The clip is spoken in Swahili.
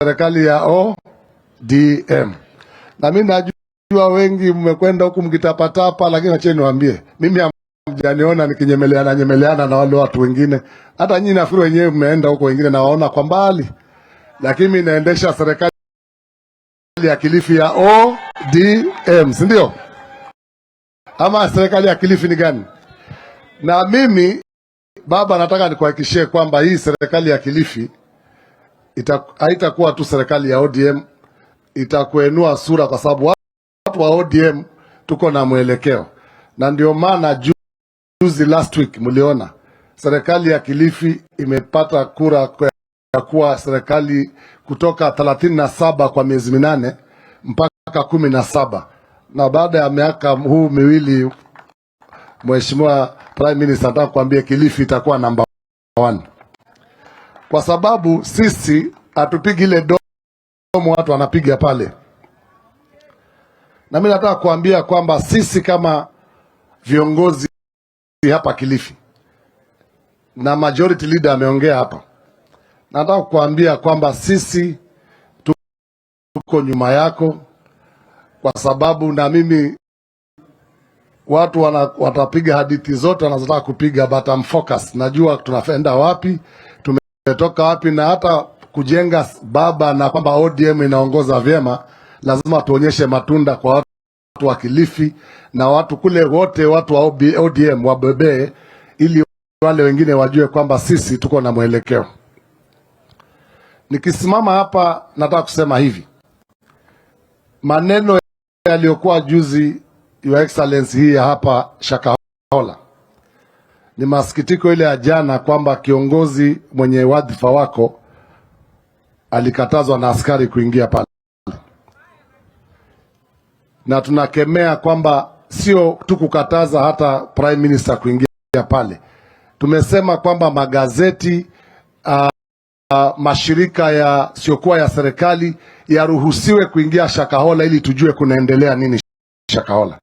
Serikali ya ODM. Na mimi najua wengi mmekwenda huku mkitapatapa, lakini acheni niwaambie, mimi hamjaniona nikinyemeleana nyemeleana na wale watu wengine. Hata nyinyi nafikiri wenyewe mmeenda huko, wengine nawaona kwa mbali, lakini mimi naendesha serikali ya Kilifi ya ODM, si ndio? Ama serikali ya Kilifi ni gani? Na mimi, baba, nataka nikuhakikishie kwamba hii serikali ya Kilifi haitakuwa tu serikali ya ODM, itakuenua sura, kwa sababu watu wa ODM tuko na mwelekeo, na ndio maana juzi, last week, mliona serikali ya Kilifi imepata kura ya kuwa serikali kutoka 37 kwa miezi 8 mpaka 17, na baada ya miaka huu 2, Mheshimiwa Prime Minister, nataka kuambia Kilifi itakuwa namba 1 kwa sababu sisi hatupigi ile domo watu wanapiga pale, na mimi nataka kuambia kwamba sisi kama viongozi hapa Kilifi na majority leader ameongea hapa, nataka kuambia kwamba sisi tuko nyuma yako, kwa sababu na mimi watu watapiga hadithi zote wanazotaka kupiga, but I'm focused. Najua tunaenda wapi, tumetoka wapi, na hata kujenga baba na kwamba ODM inaongoza vyema, lazima tuonyeshe matunda kwa watu wa Kilifi na watu kule wote, watu wa ODM wabebee, ili wale wengine wajue kwamba sisi tuko na mwelekeo. Nikisimama hapa, nataka kusema hivi, maneno yaliyokuwa juzi, Your Excellency, hii ya hapa Shakahola, ni masikitiko ile ya jana kwamba kiongozi mwenye wadhifa wako alikatazwa na askari kuingia pale, na tunakemea kwamba sio tu kukataza hata Prime Minister kuingia pale. Tumesema kwamba magazeti, mashirika yasiyokuwa ya serikali yaruhusiwe kuingia Shakahola ili tujue kunaendelea nini Shakahola.